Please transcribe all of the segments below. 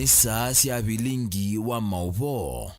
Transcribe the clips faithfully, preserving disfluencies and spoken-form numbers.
Nĩ saa sya vilingi wa maũvoo.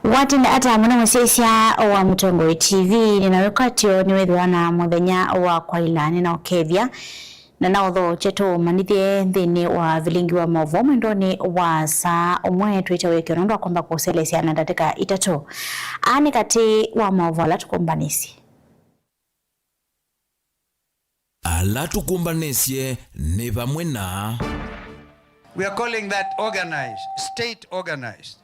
Watenda ata mũno mũsyaĩĩsya wa Mũtongoi T V? Nĩ na wĩkwatyo nĩwĩthĩwa na mũthenya wa kwaĩla, nĩ na ũkethya na na ũthookye tũũmanyĩthye nthĩnĩ wa vilingi wa maũvoo mwendonĩ wa saa ũmwe. Twĩte wĩkĩo nũndũ wa kwamba kũseleesya na ndatĩka itatũ. Aa nĩ katĩ wa maũvoo ala tũkũmbanĩsye. Ala tũkũmbanĩsye nĩ vamwe na. We are calling that organized, state organized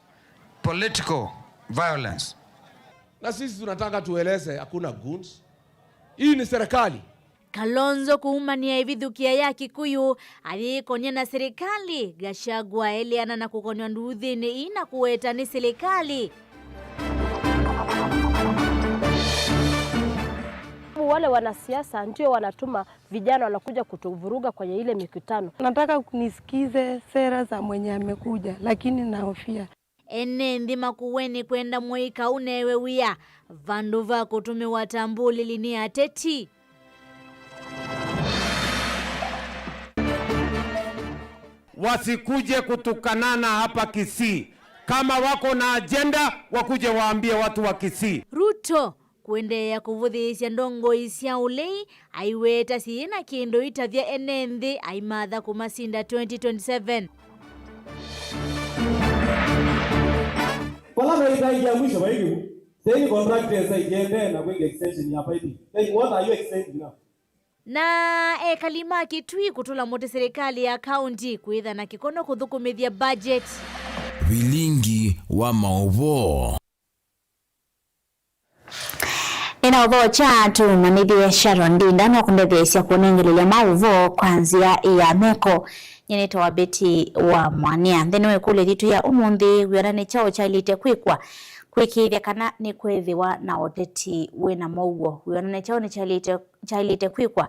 political violence. Na sisi tunataka tueleze, hakuna goons. Hii ni serikali. Kalonzo kuumania ĩvithukĩa ya Kikuyu, ayĩkonĩa na serikali. Gachagua aeleana na kũkonwa nduthinĩ ii na kũweta nĩ serikali. Wale wanasiasa ndio wanatuma vijana wanakuja kutuvuruga kwenye ile mikutano. Nataka nisikize sera za mwenye amekuja, lakini nahofia. Ene nthĩ makũwe nĩ kwenda mwei kau newe wĩa, vandũ va kũtũmĩwa ta mbũlĩli nĩ ateti. Wasikuje kutukanana hapa Kisii. Kama wako na agenda, wakuje waambie watu wa Kisii. Ruto kũendeea kũvũthĩĩsya ndongoi sya ũlei, aiweta syĩ na kĩndũ itavya ene nthĩ aimatha kũmasinda twenty twenty-seven. Vala vai tangi ya mwisho vaivi, saini contract ya site yende na kwĩka extension ya piping. Like, what are you extending now? Na ekali ma Kitui kũtũla mũtĩ silikalĩ ya kaunti kwĩtha na kĩkono kũthũkũmĩthya budget. Vilingi wa maũvoo. Nĩna ũvoo kya tũmanĩthye Sharon Ndinda no kũndetheesya kũnengelelya maũvoo kwa nzĩa ya meko. Nyie nĩtawa Betty wa Mwania. Nthĩnĩ wa ĩkũlyo yitũ ya ũmũnthĩ, wĩona nĩ kyaũ kyaĩlĩte kwĩkwa kwĩkĩĩthya kana nĩkweethĩwa na ũteti wĩna mũuo? Wĩona nĩ kyaũ nĩkyaĩlĩte kyaĩlĩte kwĩkwa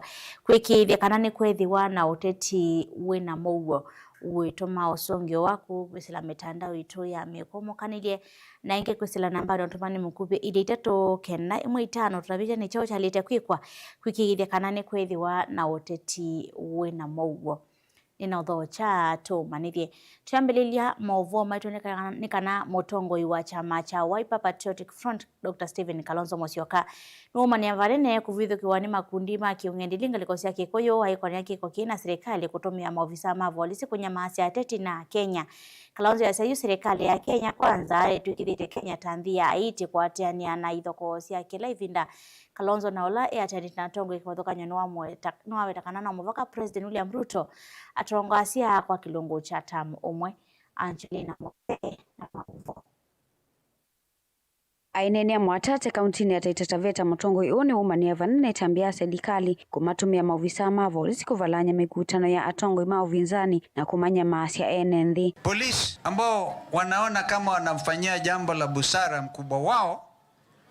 kwĩkĩĩthya kana nĩkweethĩwa na ũteti wĩna mũuo? Wĩtũma ũsũngĩo waku kwĩsĩla mĩtandao itũ ya mĩkũmũkanĩlye, na ĩngĩ kwĩsĩla nambanĩ ya ũtũmani mũkuvĩ ilĩ itatũ kenda ĩmwe itano. Tũtavĩtye nĩ kyaũ kyaĩlĩte kwĩkwa kwĩkĩĩthya kana nĩkweethĩwa na ũteti wĩna mũuo. Nĩna ũthokya tũmanĩthye. Twĩambĩlĩlya maũvoo maitũ nĩ kana, nĩ kana mũtongoi wa kyama kya Wiper Patriotic Front, Doctor Stephen Kalonzo Musyoka, nũũmanĩa vanene kũvithũkĩwa nĩ makundi ma kĩũng'endili ngalĩko sya Kĩkũyũ, aikonea kĩko kĩĩ na silikalĩ kũtũmĩa maovisaa ma volisi kũnyamaasya ateti na Akenya. Kalonzo easya yu silikalĩ ya Kenya Kwanza ĩtw'ĩkĩthĩtye Kenya ta nthĩ ya aiti kũatĩanĩa na ithokoo sya kĩla ĩvinda. Kalonzo na ũla eatĩanĩte na atongoi kĩvathũkany'o nĩwamweta-, nĩwaweta kana no mũvaka President William Ruto atongoasye kwa kĩlungu kya term ũmwe. Angelina Mose na maũvoo. Aineenea Mwatate kauntinĩ ya Taita Taveta, mũtongoi ũũ nĩwaumanĩa vanene ĩtambya ya silikalĩ kũmatũmĩa maovisaa ma volisi kũvalany'a mĩkutano ya atongoi ma ũvinzani na kũmanyamaasya ene nthĩ. Polisi ambao wanaona kama wanamfanyia jambo la busara mkubwa wao,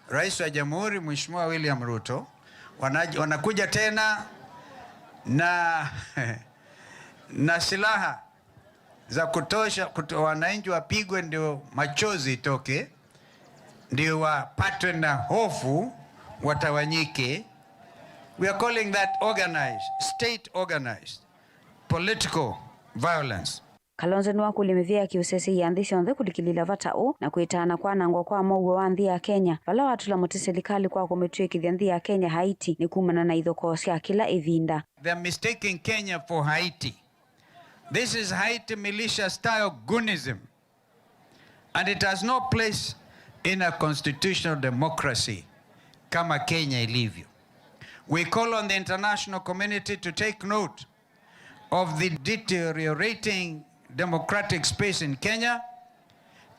Rais wa Jamhuri, Mheshimiwa William Ruto, wana-, wanakuja tena na, na silaha za kutosha, kuto-, wananchi wapigwe ndio machozi itoke, ndio wapatwe na hofu, watawanyike. We are calling that organized, state organized political violence. Kalonzo nĩwakũlya mĩvĩa ya kĩũsesei ya nthĩ syonthe kũlikĩlĩĩla vata ũũ na kwĩtaana kwanangwa kwa mũuo wa nthĩ ya Kenya, vala watũla mũtĩ silikalĩ kwa kũmĩtw'ĩkĩthya nthĩ ya Kenya Haiti nĩ kumana na ithokoo sya kĩla ĩvinda. They're mistaking Kenya for Haiti. This is Haiti militia style goonism. And it has no place in a constitutional democracy kama Kenya ilivyo. We call on the international community to take note of the deteriorating democratic space in Kenya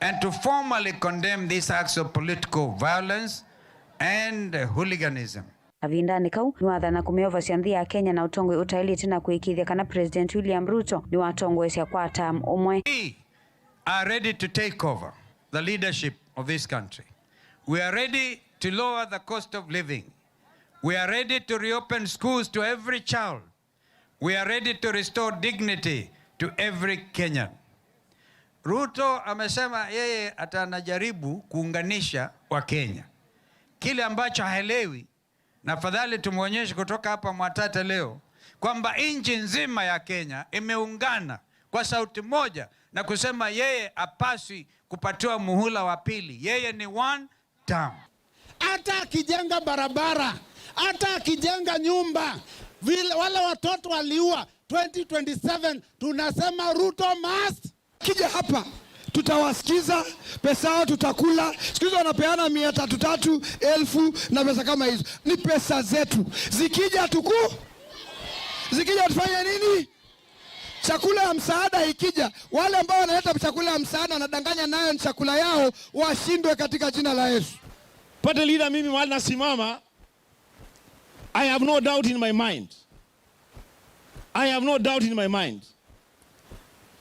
and to formally condemn these acts of political violence and hooliganism. Kavindanĩ kau, nĩwathana kũmĩovasya nthĩ ya Kenya na ũtongoi ũtaĩlĩte na kũĩkĩĩthya kana President William Ruto nĩwatongoesya kwa term ũmwe. We are ready to take over the leadership of this country. We are ready to lower the cost of living. We are ready to reopen schools to every child. We are ready to restore dignity to every Kenyan. Ruto amesema yeye atanajaribu kuunganisha Wakenya. Kile ambacho haelewi, na fadhali tumwonyeshe kutoka hapa Mwatate leo, kwamba nchi nzima ya Kenya imeungana kwa sauti moja na kusema yeye hapaswi kupatiwa muhula wa pili. Yeye ni one term. Hata akijenga barabara, hata akijenga nyumba, vile wale watoto waliua twenty twenty-seven, tunasema Ruto must. Kija hapa, tutawasikiza, pesa yao tutakula. Siku hizi wanapeana mia tatu tatu, elfu na pesa kama hizo. Ni pesa zetu. Zikija tuku-, zikija tufanye nini? Chakula ya msaada ikija, wale ambao wanaleta chakula ya msaada wanadanganya nayo ni chakula yao, washindwe katika jina la Yesu. Party leader, mimi mahali nasimama, I have no doubt in my mind. I have no doubt in my mind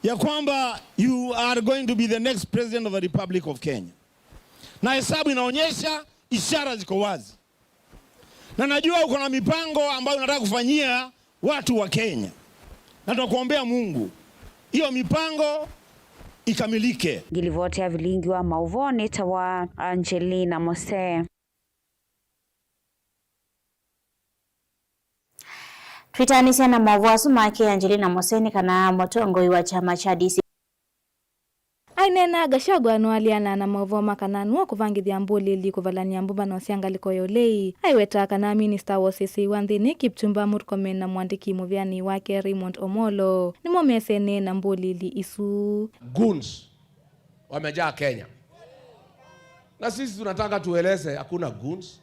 ya kwamba you are going to be the next president of the Republic of Kenya. Na hesabu inaonyesha, ishara ziko wazi. Na najua uko na mipango ambayo unataka kufanyia watu wa Kenya. Na tunakuombea Mungu, hiyo mipango ikamilike. Ngilivoti ya vilingi wa maũvoo nĩtawa Angelina Mose. Twĩtaanĩsya na maũvoo asu make Angelina Mose nĩ kana mũtongoi wa kyama kya D C. Aineena, Gachagua nĩwaleana na maũvoo ma kana nũũ ũkũvangĩthya mbũlĩli kũvalany'a mbũmbano sya ngalĩko ya ũlei. Aiweta kana minista wa ũsĩsĩi wa nthĩnĩ Kipchumba Murkomen na mũandĩki mũvĩanĩ wake Raymond Omolo nĩmo mesene na mbũlĩli isu. Goons wamejaa Kenya. Na sisi tunataka tueleze, hakuna goons.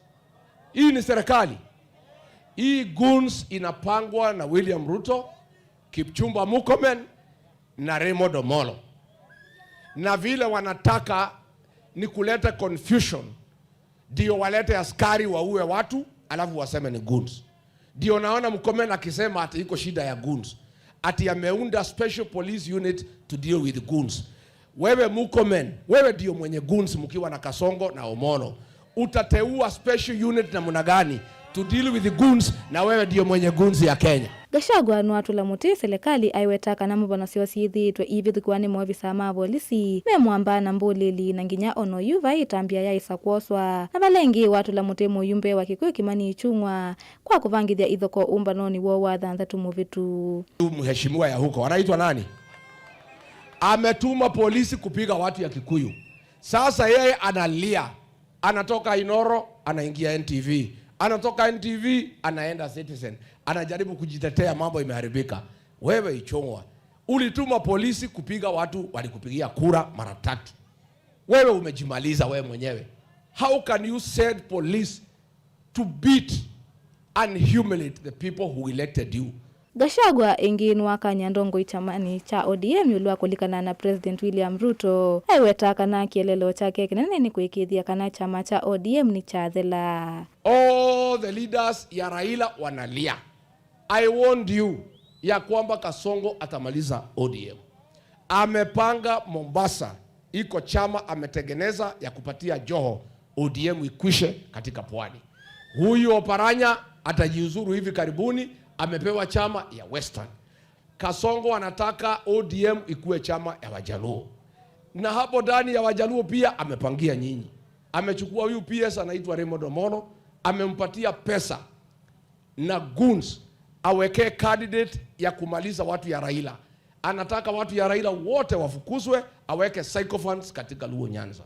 Hii ni serikali. Hii goons inapangwa na William Ruto, Kipchumba Murkomen na Raymond Omolo. Na vile wanataka ni kuleta confusion, ndio walete askari waue watu, alafu waseme ni goons. Ndio naona Murkomen akisema ati iko shida ya goons. Ati ameunda special police unit to deal with goons. Wewe Murkomen, wewe ndio mwenye goons mkiwa na Kasongo na Omolo. Utateua special unit namna gani to deal with the goons na wewe ndio mwenye goons ya Kenya? Gachagua nĩwatũla mũtĩ selekalĩ aiweta kana mbũmbano syoo syĩthĩĩtwe iivĩthũkĩwa nĩ maovisa ma volisi me mwamba na mbũlĩli, na nginya ona oyu vai ĩtambya yaĩsa kwoswa. Na vala ĩngĩ watũla mũtĩ mũyumbe wa Kikuyu Kimani Ichung'wa kwa kũvangĩthya ithokoo ũmbanonĩ woo wa thanthatũ mũvĩtu. Huyu mheshimiwa ya huko anaitwa nani? Ametuma polisi kupiga watu ya Kikuyu. Sasa yeye analia, anatoka Inooro anaingia N T V, anatoka N T V anaenda Citizen, anajaribu kujitetea, mambo imeharibika. Wewe Ichung'wa, ulituma polisi kupiga watu walikupigia kura mara tatu. Wewe umejimaliza wewe mwenyewe. How can you send police to beat and humiliate the people who elected you? Gachagua ĩngĩ nĩwakany'a ndongoi kyamanĩ kya O D M ĩũlũ wa kũlikana na President William Ruto. Aiweta kana kĩeleelo kyake kĩnene nĩ kũĩkĩĩthya kana kyama kya O D M nĩkyathela. All the leaders ya Raila wanalia. I warned you ya kwamba Kasongo atamaliza O D M. Amepanga Mombasa, iko chama ametengeneza ya kupatia Joho O D M ikwishe katika pwani. Huyu Oparanya atajiuzuru hivi karibuni, amepewa chama ya Western. Kasongo anataka O D M ikuwe chama ya Wajaluo. Na hapo ndani ya Wajaluo pia amepangia nyinyi. Amechukua huyu P S anaitwa Raymond Omolo, amempatia pesa. na goons, awekee candidate ya kumaliza watu ya Raila. Anataka watu ya Raila wote wafukuzwe, aweke sycophants katika Luo Nyanza.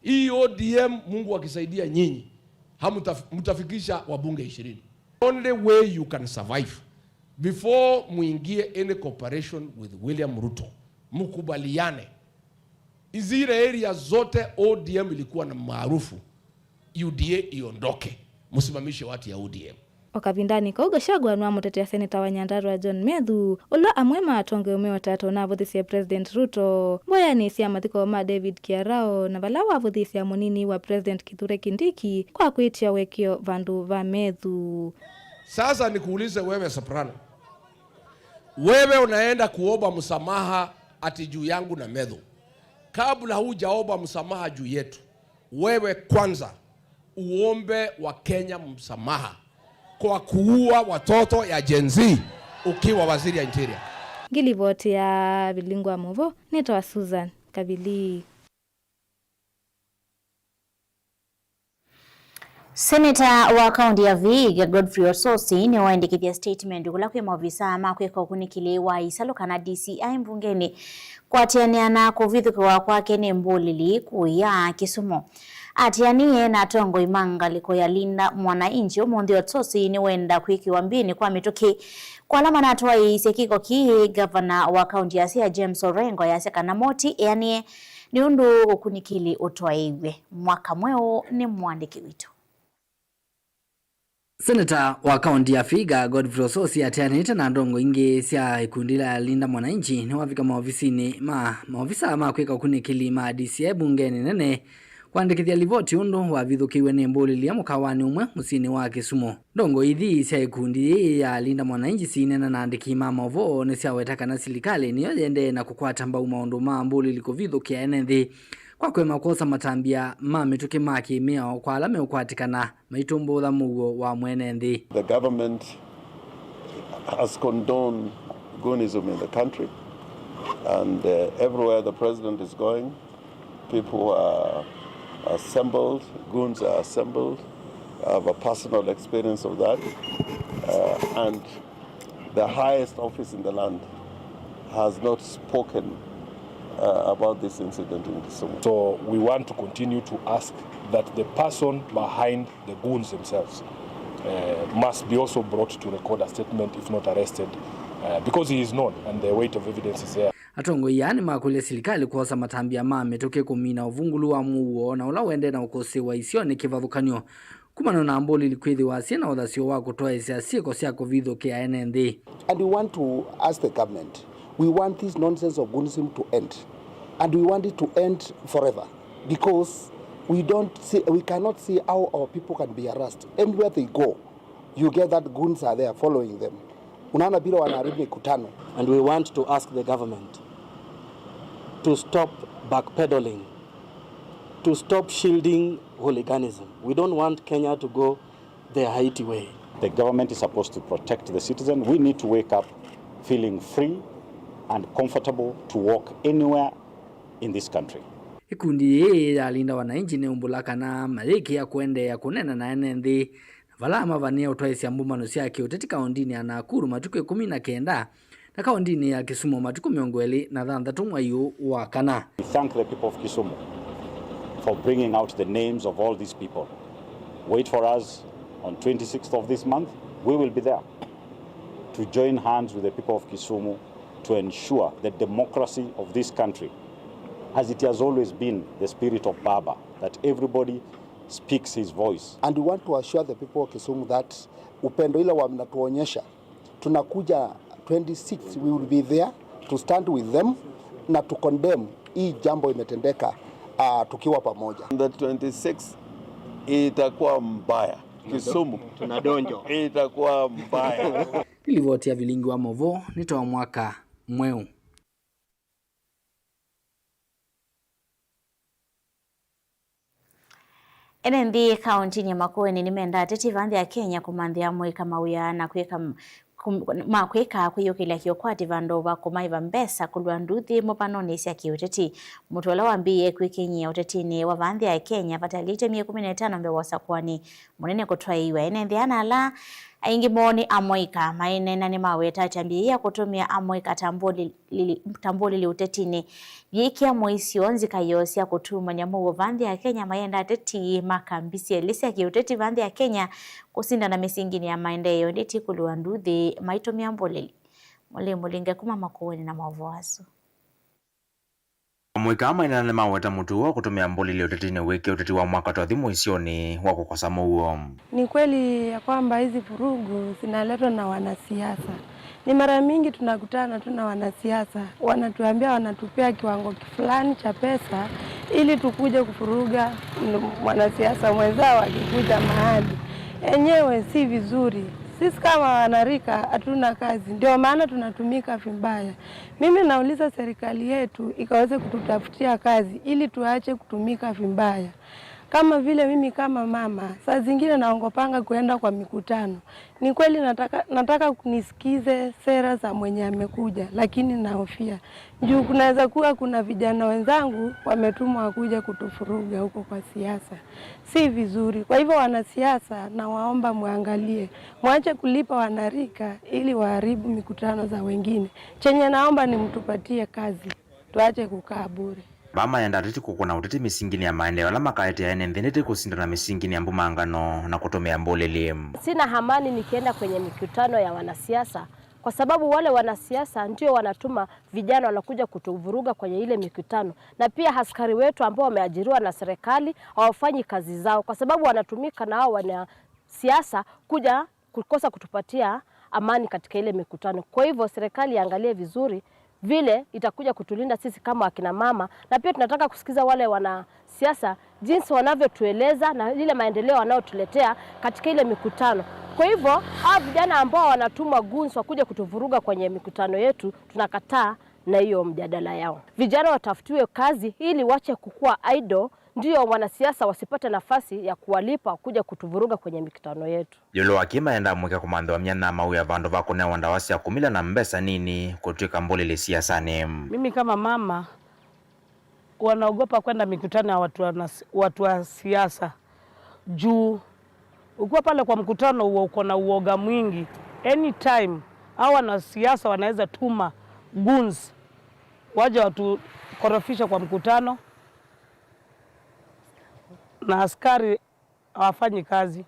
Hii O D M, Mungu akisaidia nyinyi, hamtaf-, mtafikisha wabunge ishirini. Only way you can survive, before muingie any cooperation with William Ruto, mkubaliane. Zile area zote O D M ilikuwa na maarufu, U D A iondoke, msimamishe watu ya O D M. O kavindanĩ kau, Gachagua nĩwamũtetea seneta wa Nyandarua John Methu, ũla amwe ma atongoi meũtata ũnavũthĩsye President Ruto mboyanĩ sya mathiko ma David Kiarao, na vala wavũthĩsya mũnini wa President Kithure Kindiki kwa kwĩtya ũekeo vandũ va Methu. Sasa nikuulize wewe, Soprano, wewe unaenda kuomba msamaha ati juu yangu na Methu? Kabla hujaomba msamaha juu yetu, wewe kwanza uombe Wakenya msamaha kwa kuua watoto ya Gen Z ukiwa waziri ya interior. Ngilivoti ya Vilingi wa Mũvoo, nĩtawa Susan Kavili. Seneta wa kaunti ya Vihiga, Godfrey Osotsi, nĩwaendekethya statement kũla kwĩ maovisaa ma kwĩka ũkunĩkĩli wa isalũ kana D C I mbungenĩ, kũatĩanĩa na kũvithũkĩwa kwake nĩ mbũlĩli kũya Kisumu. Atĩanĩe na atongoi ma ngalĩko ya Linda Mwananchi ũmũnthĩ, Osotsi nĩwenda kwĩkĩwa mbĩnĩ kwa mĩtũkĩ. Kwa ala manatwaĩĩsye kĩko kĩĩ, ngavana wa kaunti ya Siaya James Orengo ayasya kana moti eanĩe nĩ ũndũ ũkunĩkĩli ũtwaĩiw'e. Mwaka mweũ nĩ mũandĩki witũ. Seneta wa kaunti ya Vihiga, Godfrey Osotsi, ateanĩte na ndongo ingĩ sya ikundi la Linda Mwananchi, nĩwavika maovisinĩ ma maovisa ma kwĩka ũkunĩkĩli ma D C I mbungenĩ nene kũandĩkĩthya livoti ũndũ wavithũkĩiwe nĩ mbũlĩli ya mũkawanĩ ũmwe mũsyĩnĩ wa Kisumu. Ndongo ithi sya ikundi yĩĩ ya Linda Mwananchi siinena na andĩki ma maũvoo nĩsyaweta kana silikalĩ nĩyo yĩendee na kũkwata mbau maũndũ ma mbũlĩli kũvithũkĩa ene nthĩ kwa kũema kwosa matambya ma mĩtũkĩ ma kĩmĩao kwa ala meũkwatĩkana maitũmbũtha mũuo wa mwene nthĩ. The government has condoned goonism in the country, and, uh, everywhere the president is going, people are assembled, goons are assembled. I have a personal experience of that. Uh, and the highest office in the land has not spoken, uh, about this incident in Kisumu. So we want to continue to ask that the person behind the goons themselves, uh, must be also brought to record a statement, if not arrested, uh, because he is known and the weight of evidence is there. Atongoi aa nĩmakũlya silikalĩ kwosa matambya ma mĩtũkĩ kũmina ũvungũlu wa mũuo na ũla ũendee na ũkũsĩĩwa isionĩ kĩvathũkany'o kumana na mbũlĩli kwĩthĩwa syĩ na ũthasyo wa kũtwaĩĩsya syĩko sya kũvithũkĩa ene nthĩ. And we want to ask the government, we want this nonsense of goonism to end, and we want it to end forever, because we don't see, we cannot see how our people can be harassed. Anywhere they go, you get that goons are there following them. Unaona vile wanaharibu mikutano. And we want to ask the government to stop backpedaling, to stop shielding hooliganism. We don't want Kenya to go the Haiti way. The government is supposed to protect the citizen. We need to wake up feeling free and comfortable to walk anywhere in this country. Ikundi yĩĩ ya Linda Wananchi nĩyumbũla kana mayĩkĩa kũendeea kũneena na ene nthĩ na vala mavanĩe ũtwaĩsya mbũmbano sya kĩũteti kaũndĩnĩ ya Nakuru matukũ ĩkũmi na kenda na kaũndĩnĩ ya Kisumu matukũ mĩongo ĩlĩ na thanthatũ mwai ũũ wa kana. We thank the people of Kisumu for bringing out the names of all these people. Wait for us on twenty-sixth of this month. We will be there to join hands with the people of Kisumu to ensure the democracy of this country, as it has always been the spirit of Baba, that everybody speaks his voice. And we want to assure the people of Kisumu that upendo ile wanatuonyesha, tunakuja twenty-six, we will be there to stand with them na to condemn hii jambo imetendeka, ah, tukiwa pamoja. The twenty-six itakuwa mbaya. Kisumu. Tunadonjo. Itakuwa mbaya. Nĩ livoti ya Vilingi wa Maũvoo, nĩ ta wa mwaka mweũ. Ene nthĩ kaũntĩnĩ ya Makueni nĩmendaa ateti va nthĩ ya Kenya kũmanthĩa mũika mawĩa na kwĩka m-, kũm-, ma kwĩka kwĩyũkĩlya kĩũkwati vandũ va kũmaĩva mbesa kũlũa nduthi mũvanonĩ sya kĩũteti. Mũtwe ũla wambĩĩe kwĩkĩnyĩa ũtetinĩ wa va nthĩ ya Kenya vataĩlĩte myei ĩkũmi na ĩtano mbee wa ũsakũani mũnene kũtwaĩĩw'a. Ene nthĩ ana ala Aingĩ moo nĩ amũika. Maineena nĩmaweta atĩ ambĩĩa kũtũmĩa amũika ta mbũlĩlĩ, ta mbũlĩlĩ ũtetinĩ, yĩkĩa mũisyo nzika yoo sya kũtumany'a mũuo va nthĩ ya Kenya, mayenda ateti ma kambi syelĩ sya kĩũteti va nthĩ ya Kenya kũsindana mĩsinginĩ ya maendeeo, ĩndĩ ti kũlũa nduthi maitũmĩa mbũlĩlĩ. Mũlei Mũlinge kuma Makueni na maũvoo asu. Amũika aa maineena nĩmaweta mũtuo wa kũtũmĩa mbũlĩlĩ ũtetinĩ wĩkĩa ũteti wa mwaka twathi mũisyonĩ wa kũkosa mũuo. Ni kweli ya kwamba hizi vurugu zinaletwa na wanasiasa. Ni mara mingi tunakutana tu na wanasiasa, wanatuambia wanatupea kiwango fulani cha pesa ili tukuje kufuruga mwanasiasa mwenzao akikuja mahali. Enyewe si vizuri. Sisi kama wanarika hatuna kazi, ndio maana tunatumika vibaya. Mimi nauliza serikali yetu ikaweze kututafutia kazi ili tuache kutumika vibaya. Kama vile mimi kama mama, saa zingine naongopanga kuenda kwa mikutano. Ni kweli nataka, nataka nisikize sera za mwenye amekuja, lakini nahofia. Juu kunaweza kuwa kuna vijana wenzangu wametumwa wakuje kutufuruga huko kwa siasa. Si vizuri. Kwa hivyo wanasiasa, nawaomba muangalie. Mwache kulipa wanarika ili waharibu mikutano za wengine. Chenye naomba ni mtupatie kazi. Tuache kukaa bure. Vaa mayenda ateti kũkũna ũteti mĩsinginĩ ya maendeeo ala makaetea ene nthĩ, ĩndĩ ti kũsindana mĩsinginĩ ya mbumangano na kũtũmĩa mbũlĩlĩ. Sina amani nikienda kwenye mikutano ya wanasiasa, kwa sababu wale wanasiasa ndio wanatuma vijana wanakuja kutuvuruga kwenye ile mikutano, na pia askari wetu ambao wameajiriwa na serikali hawafanyi kazi zao, kwa sababu wanatumika na hao wanasiasa kuja kukosa kutupatia amani katika ile mikutano. Kwa hivyo serikali iangalie vizuri vile itakuja kutulinda sisi kama akina mama, na pia tunataka kusikiza wale wanasiasa jinsi wanavyotueleza na ile maendeleo wanayotuletea katika ile mikutano. Kwa hivyo hawa vijana ambao wanatumwa goons wakuje kutuvuruga kwenye mikutano yetu, tunakataa na hiyo mjadala yao. Vijana watafutiwe kazi ili wache kukua idle, ndio wanasiasa wasipate nafasi ya kuwalipa kuja kutuvuruga kwenye mikutano yetu. Ĩũlũ wa kĩĩ mayenda amũika kũmanthĩwa myanya ma wĩa vandũ va kũnewa ndawa sya kũmila na mbesa nini kũtw'ĩka mbũlĩlĩ siasanĩ. Mimi kama mama, wanaogopa kwenda mikutano ya watu wa nas-, watu wa siasa. Juu ukiwa pale kwa mkutano huwa uko na uoga mwingi. Anytime, hao wanasiasa wanaweza tuma goons waje watukorofishe kwa mkutano, na askari hawafanyi kazi.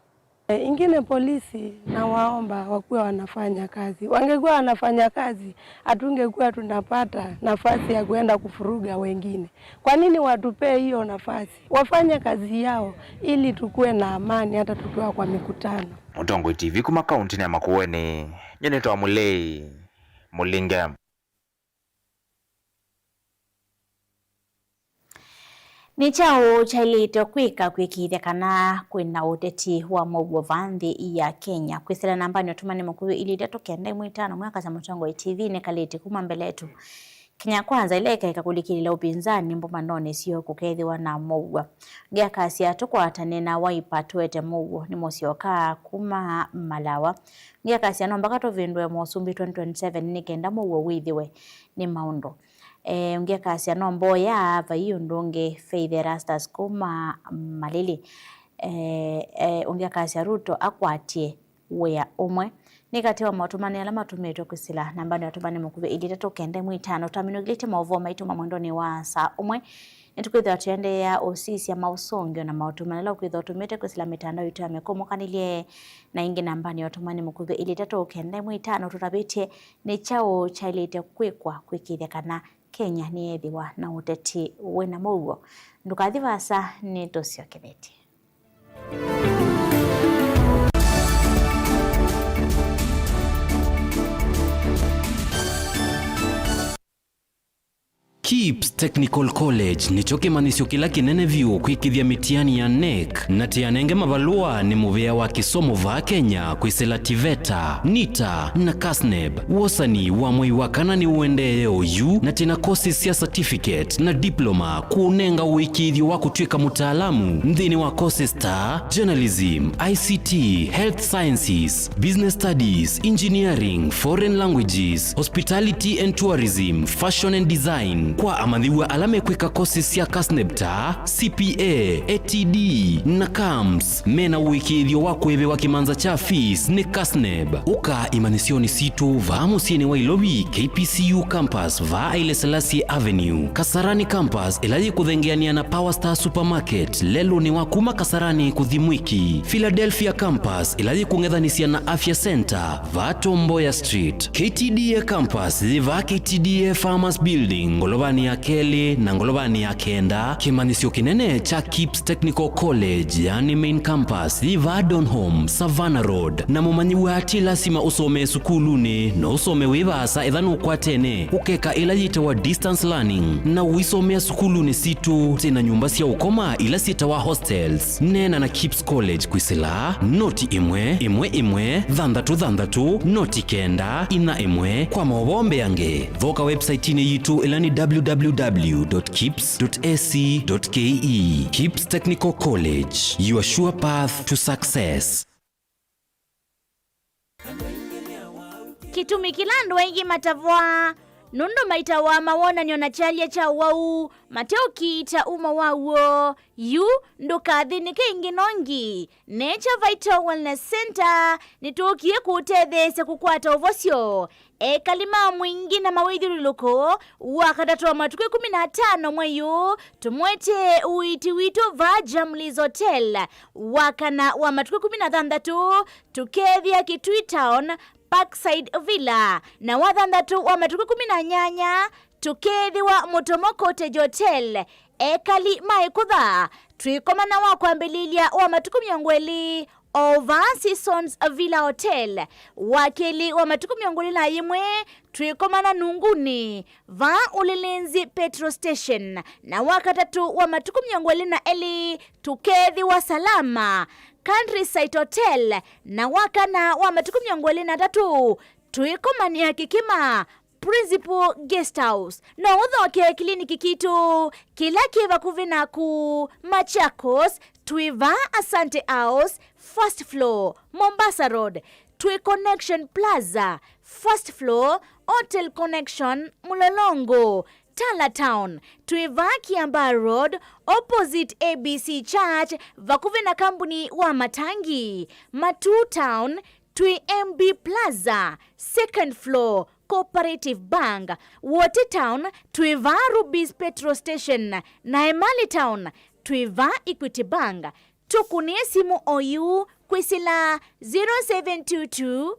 E, ingine polisi nawaomba wakuwe wanafanya kazi. Wangekuwa wanafanya kazi, hatungekuwa tunapata nafasi ya kuenda kufuruga wengine. Kwa nini watupee hiyo nafasi? Wafanye kazi yao ili tukuwe na amani hata tukiwa kwa mikutano. Mũtongoi T V kuma kauntinĩ ya Makueni, nyie nĩtawa Mũlei Mũlinge. Nĩ kyaũ kyaĩlĩte kwĩka kwĩkĩĩthya kana kwĩna ũteti wa mũuo vaa nthĩ ya Kenya? Kwĩsĩla nambanĩ ya ũtũmani mũkuvĩ ilĩ itatũ kenda ĩmwe itano, mwĩakasya mũtongoi T V nĩkalĩte kuma mbeletu. Kenya Kwanza ĩla ĩkaeka kũlikĩlĩla ũpinzani mbumanonĩ syoo kũkethĩwa na mũuo. Ngĩakasya tũkwatane na Wiper tũete mũuo, nĩmũsyoka kuma Malawa. Ngĩakasya no mbaka tũvĩndũe Mũsumbĩ twenty twenty-seven nĩ kenda mũuo wĩthĩwe nĩ maũndũ. E, ũngĩ akasya no mboya vai ũndũ ũngĩ. Faith Erastus kuma Malili. E, e, ũngĩ akasya Ruto akwatie wĩa ũmwe. Nĩ katĩ wa maũtũmani ala matũmĩtwe kwĩsĩla nambanĩ ya ũtũmani mũkuvĩ ilĩ itatũ kenda ĩmwe itano. Twaminũkĩlĩtye maũvoo maitũ ma mwendonĩ wa saa ũmwe. Nĩtũkwĩthĩwa tũendeea ũsisya maũsũngĩo na maũtũmani ala ũkwĩthĩwa ũtũmĩte kwĩsĩla mĩtandao itũ ya mĩkũmũkanĩlye. Na ĩngĩ nambanĩ ya ũtũmani mũkuvĩ ilĩ itatũ kenda ĩmwe itano tũtavĩtye nĩ kyaũ kyaĩlĩte kwĩkwa kwĩkĩĩthya kana Kenya nĩyeethĩwa na ũteti wĩna mũuo. Ndũkathi vaasa, nĩtũsyokethĩtye. KIPS Technical College nĩkyo kĩmanyĩsyo kĩla kĩnene vyũ kwĩkĩthya mĩtiani ya NEC, na tĩanenge mavalũa nĩ mũvĩa wa kĩsomo vaa Kenya kwĩsĩla TVETA, NITA, na KASNEB. Wosani wa mwei wa kana nĩũendee oyu, na twĩna courses sya certificate na diploma kũũnenga ũĩkĩĩthyo wa kũtw'ĩka mũtaalamu nthĩnĩ wa courses ta journalism, I C T, health sciences, business studies, engineering, foreign languages, hospitality and tourism, fashion and design, Kwa amanyĩw'a ala mekwĩka courses sya KASNEB ta C P A, A T D, na camps, mena ũĩkĩĩthyo wa kũĩvĩwa kĩmanza kya fees nĩ KASNEB. Ũka imanyĩsyonĩ sitũ vaa mũsyĩnĩ wa Ilovi, K P C U campus, vaa Haile Selassie Avenue, Kasarani campus, ĩla yĩkũthengeanĩa na Power Star Supermarket, lelũnĩ wa kuma Kasarani kũthi Mwiki, Philadelphia campus, ĩla yĩkũng'ethanĩsya na Afya Center, vaa Tom Mboya Street. K T D A campus yĩ vaa K T D A Farmers Building, ngolovanĩ ya kelĩ na ngolovanĩ ya kenda. Kĩmanyĩsyo kĩnene kya KIPS Technical College, yani main campus, yĩ vaa Donholm, Savannah Road. Na mũmanyĩw'a ti lasima ũsomee sukulunĩ, no ũsome wĩ vaasa ethĩwa nũkwatene ũkeka ĩla yĩtawa distance learning, na ũisomea sukulunĩ sitũ. Twĩ na nyũmba sya ũkoma ila syĩtawa hostels. Neena na KIPS College kwĩsĩla noti ĩmwe ĩmwe ĩmwe thanthatũ thanthatũ noti kenda inya ĩmwe. Kwa maũvoo mbeange, thoka website-inĩ yitũ ĩla nĩ W W W dot kips dot A C dot K E. KIPS Technical College, your sure path to success. Kĩtumi kĩla andũ aingĩ matavwa nũndũ maitawa mawonany'o na kyalya kya ũwau mateũkiita umo waw'o. Yu ndũkathĩnĩke ĩngĩ nongi. Nature Vital Wellness Center nĩtũkie kũũtetheesya kũkwata ũvosyo. Ekali ma Mwingi na mawĩthyũlũlũko, Wakatatũ wa matukũ ĩkũmi na atano mwei ũũ, tũmwete ũiiti witũ vaa Jamlies Hotel. Wakana wa matukũ ĩkũmi na thanthatũ, tũkethĩa Kitui Town, Parkside Villa, na Wathanthatũ wa matukũ ĩkũmi na nyanya, tũkethĩwa Mũtomo Cottage Hotel. Ekali ma Ĩkũtha, twĩkomana wa kwambĩlĩlya wa matukũ mĩongo ĩlĩ o vaa Seasons Villa Hotel. Wakelĩ wa matukũ mĩongo ĩlĩ na yĩmwe, twĩkomana Nunguni, vaa Ulinzi Petrol Station, na Wakatatũ wa matukũ mĩongo ĩlĩ na elĩ, tũkethĩwa Salama Countryside Hotel, na Wakana wa matukũ mĩongo ĩlĩ na atatũ, twĩkomanĩa Kĩkĩma Principal Guest House. No ũthoke kĩliniki kitũ kĩla kĩ vakuvĩ naku. Machakos, twĩ vaa Asante House, first floor, Mombasa Road, twĩ Connection Plaza, first floor, Hotel Connection, Mlolongo. Tala Town, twĩ vaa Kiambaa Road, opposite A B C Church, vakuvĩ na kambuni wa matangi. Matuu Town, twĩ M B Plaza, second floor, Cooperative Bank. Wote Town, twĩ vaa Rubis Petrol Station, na Emali Town, twĩ vaa Equity Bank. Tũkũnĩe simũ oyu kwĩsĩla zero seven two two,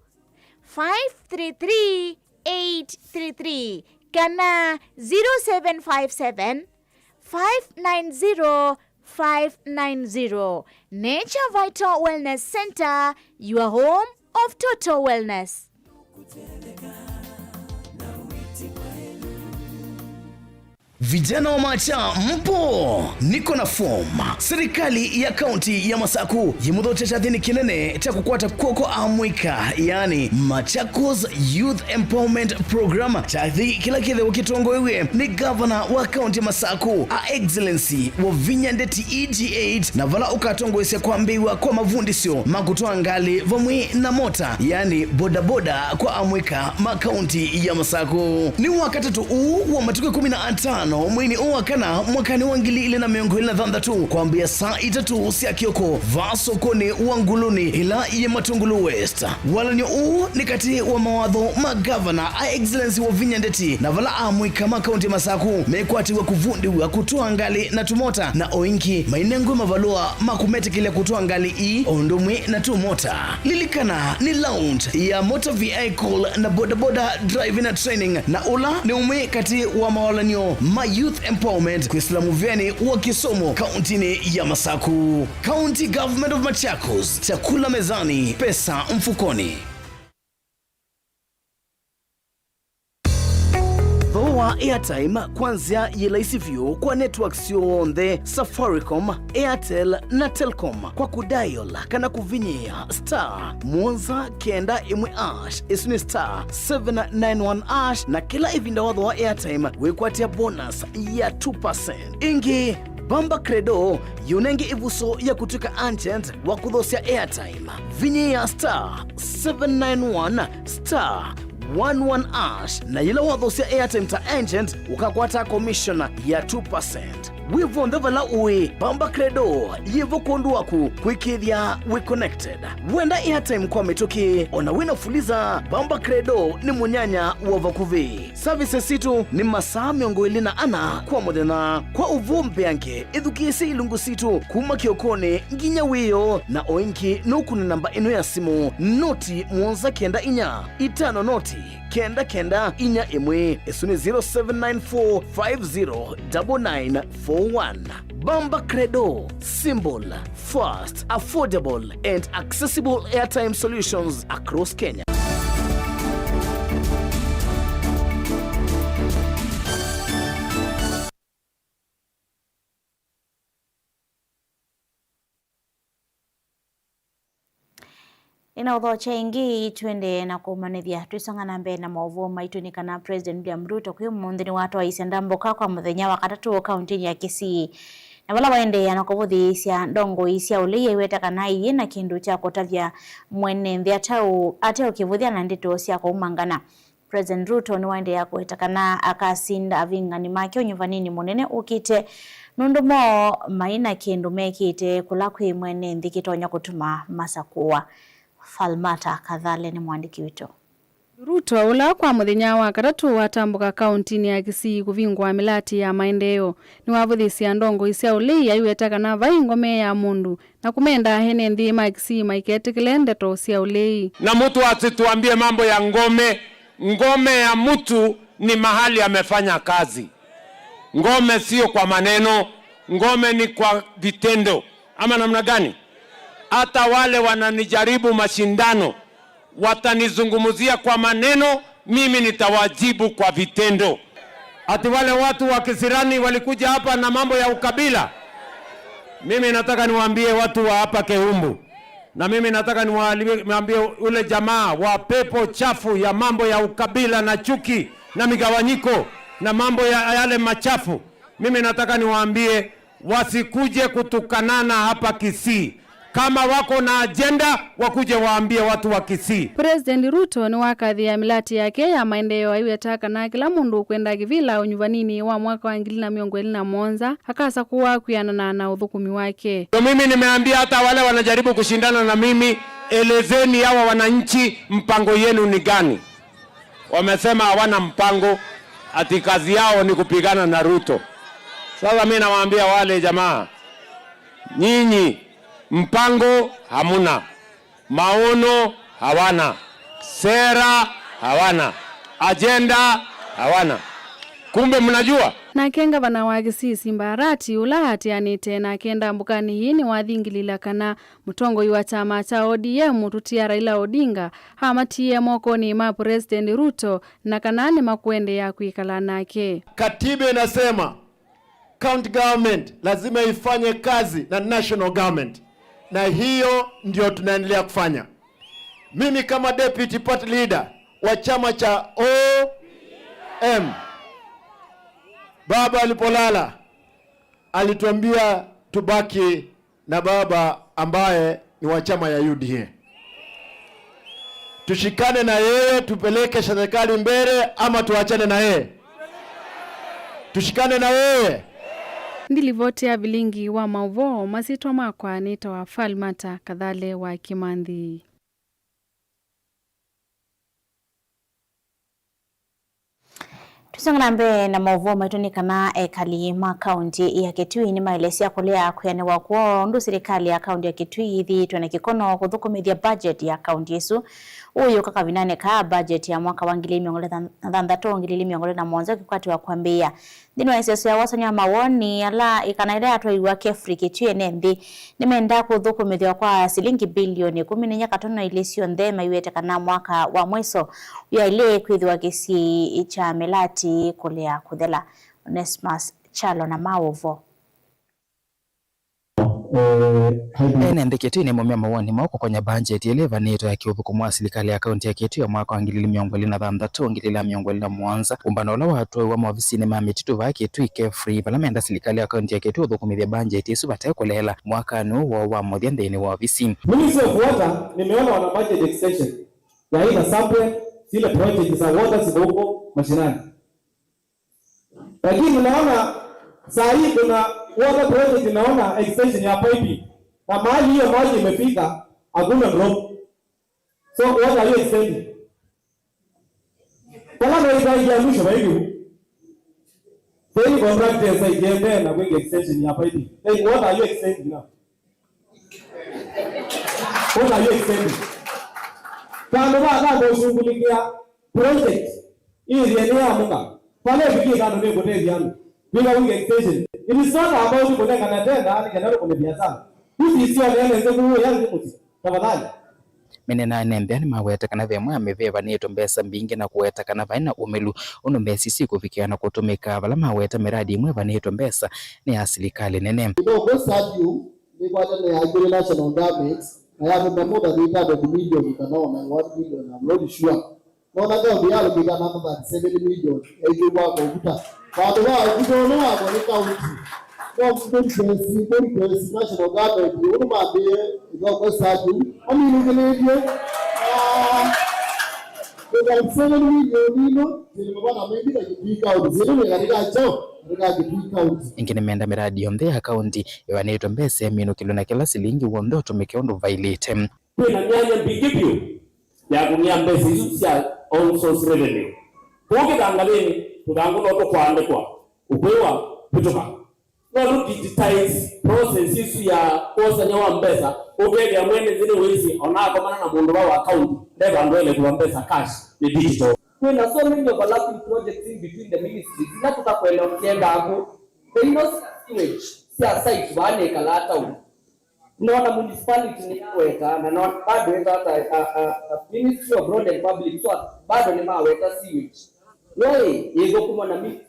five three three, eight three three kana zero seven five seven, five nine zero, five nine zero. Nature Vital Wellness Center, your home of total wellness. Vijana wa Macha, mpo? Niko na form. Serikali ya kaunti ya Masaku yĩmũthokya kyathĩnĩ kĩnene kya kũkwata kw'oko amũika, yani Machakos Youth Empowerment Program, kyathĩ kĩla kĩthĩwa kĩtongoew'e nĩ gavana wa kaunti ya Masaku, Her Excellency Wavinya Ndeti E G eight, na vala ũkatongoesya kwambĩĩw'a kwa mavundĩsyo ma kũtwaa ngalĩ vamwe na mota, yani bodaboda, kwa amũika ma kaunti ya Masaku. Nĩ Wakatatũ ũũ wa matukũ ĩkũmi na atano mweinĩ ũũ wa kana mwakanĩ wa ngili ilĩ na mĩongo ĩlĩ na thanthatũ, kwambĩĩa saa itatũ sya kĩoko vaa sokonĩ wa Nguluni ĩla yĩ Matungulu West. Walany'o ũũ nĩ katĩ wa mawatho ma gavana, Her Excellency Wavinya Ndeti, na vala amũika ma kaunti ya Masaku mekwatĩw'a kũvundĩw'a kũtwaa ngalĩ na tũmota, na o ĩngĩ mainengwe mavalũa ma kũmetĩkĩlya kũtwaa ngalĩ ii o ũndũ ũmwe na tũmota. Lilikana, nĩ launch ya motor vehicle na bodaboda driving na training, na ũla nĩ ũmwe katĩ wa mawalany'o ma youth empowerment kwĩsĩla mũvĩanĩ wa kĩsomo kauntinĩ ya Masaku. County Government of Machakos, chakula mezani, pesa mfukoni. Thooa airtime kwa nzĩa yĩ laisi vyũ kwa network syonthe, Safaricom, Airtel na Telcom, kwa kũdial kana kũvinyĩĩa star mũonza kenda ĩmwe hash, ĩsu nĩ star seven nine one hash, na kĩla ĩvinda wathooa airtime wĩkwatĩa bonus ya two percent. Ĩngĩ, Bamba Credo yĩũnenge ĩvuso ya kũtw'ĩka agent wa kũthosya airtime. Vinyĩĩa star seven nine one star One one ash, na yĩla wathosya airtime ta agent, ũkakwata commission ya two percent. Wĩ vonthe vala ũĩ, Bamba Credo yĩvo kwondũ waku kwĩkĩĩthya wĩ connected. Wenda airtime kwa mĩtũkĩ, ona wĩna Fuliza, Bamba Credo nĩ mũnyanya wa vakuvĩ. Services sitũ nĩ masaa mĩongo ĩlĩ na ana kwa mũthenya. Kwa ũvoo mbeange, ĩthukĩĩsye ilungu sitũ kuma kĩokonĩ nginya wĩoo, na o ĩngĩ nũkũne namba ĩno ya simũ, noti mũonza kenda inya itano noti kenda kenda inya ĩmwe. Ĩsu nĩ zero seven nine four five zero nine nine four one. Bamba Credo, simple, fast, affordable and accessible airtime solutions across Kenya. Ĩna ũthokya ĩngĩ, twende na kũmanĩthya. Twĩsonga na mbee na maũvoo maitũ nĩ kana President William Ruto kwĩ ũmũnthĩ nĩwatwaisye ndambũka kwa mũthenya wa katatũ kauntinĩ ya Kisii, na vala waendeea na kũvũthĩĩsya ndongoi sya ũlei aiweta kana iĩ na kĩndũ kya kũtavya mwene nthĩ ateũ-, ateũkĩvũthya na ndeto sya kũumangana. President Ruto nĩwaendeea kũweta kana akasinda avingani make ũnyuvanĩnĩ mũnene ũkĩte, nũndũ mo mai na kĩndũ mekĩte kũla kwĩ mwene nthĩ kĩtonya kũtuma masakũwa. Falmata Kathale nĩ mwandĩki witũ. Ruto, ũla kwa mũthenya wa katatũ watambũka kauntinĩ ya Kisii kũvingũa mĩlatĩ ya maendeeo, nĩwavũthĩsye ndongoi sya ũlei aiweta kana vai ngome ya mũndũ na kũmenda ene nthĩ ma Kisii maiketĩkĩle ndeto sya ũlei. Na mtu asituambie mambo ya ngome. Ngome ya mtu ni mahali amefanya kazi. Ngome sio kwa maneno, ngome ni kwa vitendo. Ama namna gani? Hata wale wananijaribu mashindano, watanizungumzia kwa maneno, mimi nitawajibu kwa vitendo. Ati wale watu wa kisirani walikuja hapa na mambo ya ukabila. Mimi nataka niwaambie watu wa hapa Keumbu, na mimi nataka niwaambie, niwaambie ule jamaa wa pepo chafu ya mambo ya ukabila na chuki na migawanyiko na mambo ya yale machafu, mimi nataka niwaambie wasikuje kutukanana hapa Kisii. Kama wako na agenda, wakuje waambie watu wa Kisii. President Ruto nĩwakathĩĩa mĩlatĩ yake ya maendeeo aiweta kana kĩla mũndũ ũkwenda kĩvĩla ũnyuvanĩnĩ wa mwaka wa ngili na mĩongo ĩlĩ na mũonza akasakũwa kwĩanana na ũthũkũmi wake. So mimi nimeambia hata wale wanajaribu kushindana na mimi, elezeni hawa wananchi mpango yenu ni gani? Wamesema hawana mpango, ati kazi yao ni kupigana na Ruto. Sasa mimi nawaambia wale jamaa, nyinyi mpango hamuna, maono hawana, sera hawana, agenda hawana. Kumbe mnajua? Nake ngavana wa Kisii Simba Arati, ũla aatĩanĩte nake ndambũkanĩ ĩĩ, nĩwathingilila kana mũtongoi wa kyama kya O D M Mũtũtia Raila Odinga amatiie mokonĩ ma President Ruto na kana nĩmakũendeea kwĩkala nake. Katiba inasema county government lazima ifanye kazi na national government, na hiyo ndio tunaendelea kufanya. Mimi kama deputy party leader wa chama cha O M, baba alipolala alituambia tubaki na baba ambaye ni wa chama ya U D A. Tushikane na yeye, tupeleke serikali mbele ama tuachane na yeye? Tushikane na yeye. Ndilivoti ya vilingi wa maũvoo, masyĩtwa makwa nĩtawa Falmata Kathale wa Kĩmanthi. Tũsonga na mbee na maũvoo maitũ nĩ kana ekali ma kaunti ya Kitui nĩmaelesya kũlea kwĩanĩwa kwoo ũndũ silikalĩ ya kaunti ya Kitui yĩthĩĩtwe na kĩkono kũthũkũmĩthya budget ya kaunti ĩsu. Ũũ yũka kavindanĩ kaa budget ya mwaka wa ngili ili mĩongo ĩlĩ na thanthatũ, ngili ili mĩongo ĩlĩ na mũonza ũkĩkwatĩwa kwambĩĩa. Nthĩnĩ wa ĩseso ya wasany'a wa mawoni, ala ĩkana ĩla yatwaiwa Kefri Kitui ene nthĩ nĩmendaa kũthũkũmĩthw'a kwa silingi bilioni ĩkũmi na inya katono ilĩ syonthe maiwete kana mwaka wa mwĩso yaĩlĩ kwĩthĩwa kĩsiĩĩ kya mĩlatĩ kũlea kũthela. Onesmus Kyalo na maũvoo. Ene nthĩ Kitui nĩmaumya mawoni moo kũkonya mbanjeti ĩla ĩvanĩtwe ya kĩũthũkũmi wa silikalĩ ya kaunti ya Kitui ya mwaka wa ngili ili mĩongo ĩlĩ na thanthatũ, ngili ili mĩongo ĩlĩ na mũonza, ũmbano ũla watwaiwa maovisinĩ ma mĩtitũ vaa Kitui Kefri, vala menda silikalĩ ya kaunti ya Kitui ũthũkũmĩthya mbanjeti ĩsu vate kũleela mwakanĩ ũũ woo wa mũthya nthĩnĩ wa ovisi. Ministry of Water, nimeona wana budget extension ya either somewhere zile project za water ziko huko mashinani. Lakini naona saa hii kuna water project, naona extension ya piping. Na mahali hiyo maji imefika, hakuna drop. So what are you extending? Kala na itangi ya mwisho piping. Then contractors ikiendea na kuweka extension ya piping. Then what are you extending now? What are you extending? Vandũ va kamba ũshughulikia project ĩthĩe nĩyamũka. Vala ĩvikie vandũ nĩkũtethya andũ. Wĩka wĩka extension. It is not about kũnengana tenda nĩ kana ũkũne biashara. This is your nene nzĩ kũũ ya nzĩ mũsyĩ. Tafadhali. Mĩnene na ene nthĩ nĩmaweta kana ve amwe amĩvĩvanĩtwe mbesa mbingĩ na kũweta kana vaĩ na ũmĩlu ũndũ mbesa isu ikũvikĩa na kũtũmĩka vala maweta mĩradi ĩmwe ĩvanĩtwe mbesa nĩ ya silikalĩ nene. Kidogo stadium nĩkwatene ya National Government na yavũma more than eight hundred million kana ona one million, I'm not sure. Nona kaunti yalũmĩka na more than seven million yaitĩwa mavuta. Vandũ va ũvuta ũno wakwa nĩ kaunti. No mbũripesi, mbũripesi National Government ũndũ mambĩĩe ĩthokwe stadium maminũkĩlĩtye. Ah, seven million ino, zile mabana mengi na Kitui County, zile ni katika chao, katika Kitui County. Ĩngĩ nĩmenda mĩradi yonthe ya kaunti ĩvanĩtwe mbesa ĩminũkĩlwe na kĩla silingi w'onthe ũtũmĩke ũndũ vaĩlĩte. Kwĩna myanya mbingĩ vyũ ya kũmĩa mbesa isu sya own source revenue. Kũu kĩthangathĩnĩ, tũthangũ no tũkwaandĩkwa, ũkwĩwa, vĩtũka. No tũ digitize process ĩsu ya kwosany'a wa mbesa, ũkethĩa mwene nthĩ nĩwĩsĩ ona akomana na mũndũ va wa account, nde vandũ ele kũa mbesa cash, nĩ digital. Kwĩna so many overlapping projects in between the ministries, ila tũtakwenda ũkĩenda akũ. They know sewage sya site vaa nĩkalaa town. Nona municipality nĩyaweta, na nona bado ĩtata, a, a, a, Ministry of Road and Public Works bado nĩmaweta sewage. Yo ĩ, ĩthũkũmwa na mi-,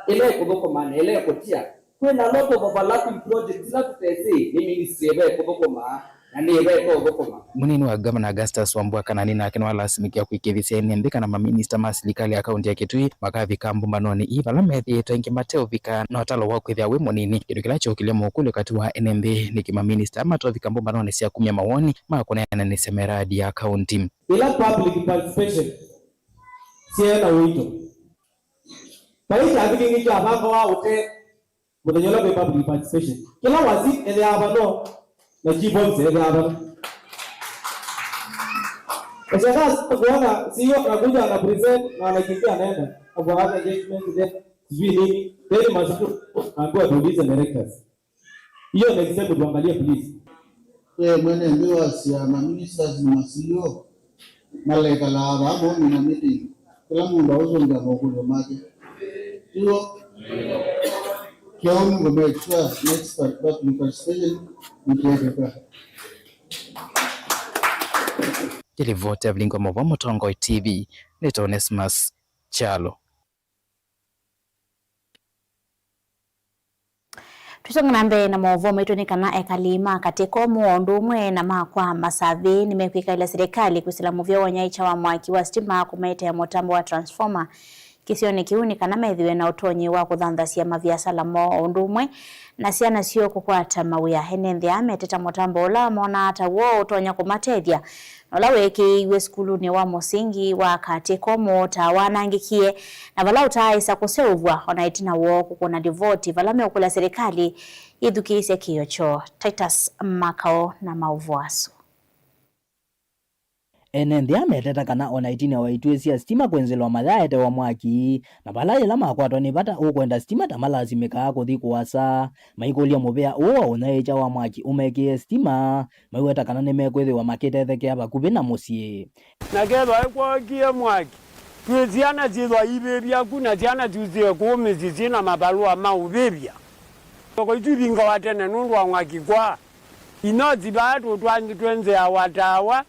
ĩla ĩkũthũkũma na ĩla ĩkũtia. Kwĩna lot of overlapping projects ila tũtesĩ nĩ ministry ĩva ĩkũthũkũma na nĩ ĩva ĩtothũkũma. Mũnini wa Ngavana Augustus Wambua Kanani nake nĩwalasimĩkie kwĩkĩĩthya ene nthĩ kana maminista ma silikalĩ ya kaunti ya Kitui makavika mbũmbanonĩ ii vala methĩĩtwe aingĩ mateũvika na ũtalo wa kwĩthĩa wĩ mũnini, kĩndũ kĩla kyokilye mũkũlyo katĩ wa ene nthĩ nĩkĩ maminista matovika mbũmbanonĩ sya kumya mawoni ma kũneenanĩsya mĩradi ya kaunti. Ĩla public participation syaĩ na ũito, vai kyathĩ kĩngĩ kyavangawa ũtee mũthenya ũla kwĩ public participation. Kĩla wasi ethĩawa vano na chief officer ethĩawa vano. Nashangaa kuona C E O anakuja ana present na anakimbia anaenda. Hapo hata engagement then sijui nini. Then mashukuru naambiwa tuulize directors. Hiyo next time tuangalie please. We mwene nthĩ wasya ma ministers na ma C E O malekalaa vaa momina meeting, kĩla mũndũ ausũngĩa mokũlyo make. Tiw'o? Kĩu nĩ kũ make sure next part public participation nĩkĩekĩka. Nĩ livoti ya Vilingi wa Mauvoo Mũtongoi T V, nĩtawa Onesmus Kyalo. Twĩsonga na mbee na maũvoo maitũ nĩ kana ekali ma Katĩkomo o ũndũ ũmwe na ma kwa Masavĩ nĩmekwĩkaĩla silikalĩ kwĩsĩla mũvĩa wa ũnyaĩĩkya wa mwaki wa sitima kũmaetea mũtambo wa transformer kĩsionĩ kĩu nĩ kana methĩwe na ũtonyi wa kũthanthasya maviasala moo o ũndũ ũmwe na syana syoo kũkwata mawĩa. Ene nthĩ aa meteta mũtambo ũla monaa ta w'o ũtonya kũmatethya na ũla weekĩĩiw'e sukulunĩ wa mũsingi wa Katĩkomo ta wanangĩkie, na vala ũtaaĩsa kũseũvw'a o na ĩtina woo kũkũna livoti vala meũkũlya silikalĩ yĩthukĩĩsye kĩĩo kyoo. Titus Makao na maũvoo asu. Ene nthĩ aa meteta kana o na ĩtina wa ituĩ sya sitima kwĩnzĩlwa mayaetewa mwaki, na vala yĩla makwatwa nĩ vata ũkwenda sitima ta malasimĩkaa kũthi kũasa, maikũlya mũvĩa ũũ wa ũnyaĩĩkya wa mwaki ũmekĩe sitima, maiweta kana nĩmekwĩthĩwa makĩtethekea vakuvĩ na mũsyĩ. Na kethwa ĩkwookie mwaki, twĩ syana syĩthwa iivĩvya ku, na syana syusĩe kũũ mĩsyĩ syĩ na mavalũa ma ũvĩvya. Soko isu ivingawa tene nũndũ wa mwaki kwaa. Inosi vaa tũtwanzi twenzeawa tawa,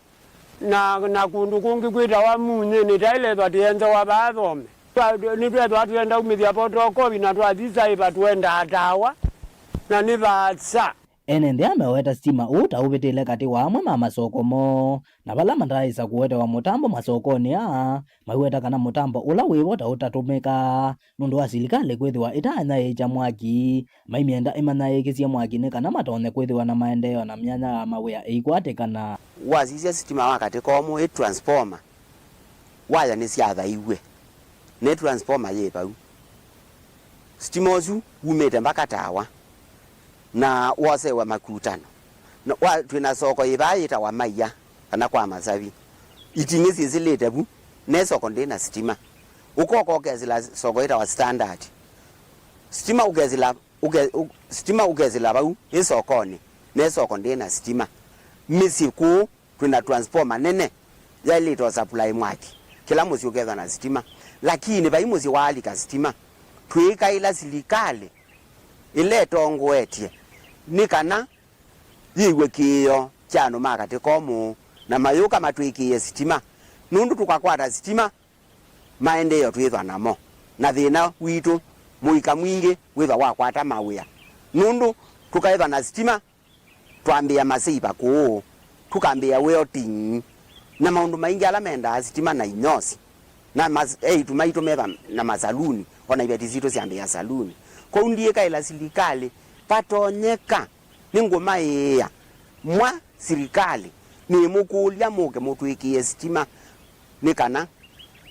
na, na kũndũ kũngĩ kwĩtawa Munyĩnĩ, taĩlethwa tĩenzewa vaa thome. Twa-, nĩtwethwa twenda umĩthya photocopy na twathi saiva twendaa tawa, na nĩ vaasa. Ene nthĩ aa meweta sitima ũũ ta ũvĩtĩle katĩ wa amwe ma masoko moo, na vala mataaĩsa kũetewa mũtambo masokonĩ aa, maiweta kana mũtambo ũla wĩvo ta ũtatũmĩkaa nũndũ wa silikalĩ kwĩthĩwa ĩtaanyaĩĩkya mwaki, maimyenda ĩmanyaĩĩkĩsye mwaki nĩ kana matonye kwĩthĩwa na maendeeo na myanya ya mawĩa ĩikwatĩkana. Wasisya sitima wa Katĩkomo ĩ transformer, Waya nĩsyathaiw'e, ne transformer yĩ vau. Sitima ũsu wumĩte mbaka tawa, na wosewa makutano. Na wa, twĩ na soko yĩ vaa yĩtawa Maia, kana kwa Masavi. Iting'ĩ syĩsĩlĩte vu, ne soko ndĩ na sitima. Ũkoka ũkesĩla soko yĩtawa Standard. Sitima ũkesĩla, ũke-, ũ-, sitima ũkesĩla vau ĩ sokonĩ, ne soko ndĩ na sitima. Mĩsyĩ kũũ twĩ na transformer nene yaĩlĩte o supply mwaki, kĩla mũsyĩ ũkethwa na sitima. Lakini vai mũsyĩ waalika sitima. Twĩĩkaĩla silikalĩ ĩla ĩtongoetye nĩ kana yĩw'e kĩĩo kya andũ ma Katĩ Komũ na mayũka matwĩkĩĩe sitima, nũndũ tũkakwata sitima, maendeeo twĩthwa namo, na thĩna witũ mũika mwingĩ wĩthwa wakwata mawĩa, nũndũ tũkaĩthwa na sitima, twambĩĩa maseiva kũũ, tũkambĩĩa welding, na maũndũ maingĩ ala mendaa sitima na inyosi, na mas-, eĩtu maitũ meva na masaluni, o na iveti sitũ syambĩĩa saluni. Kwoou ndiĩkaĩla silikalĩ, vatonyeka nĩngũmaĩĩa mwa silikalĩ, nĩmũkũlya mũke mũtwĩkĩĩe sitima nĩ kana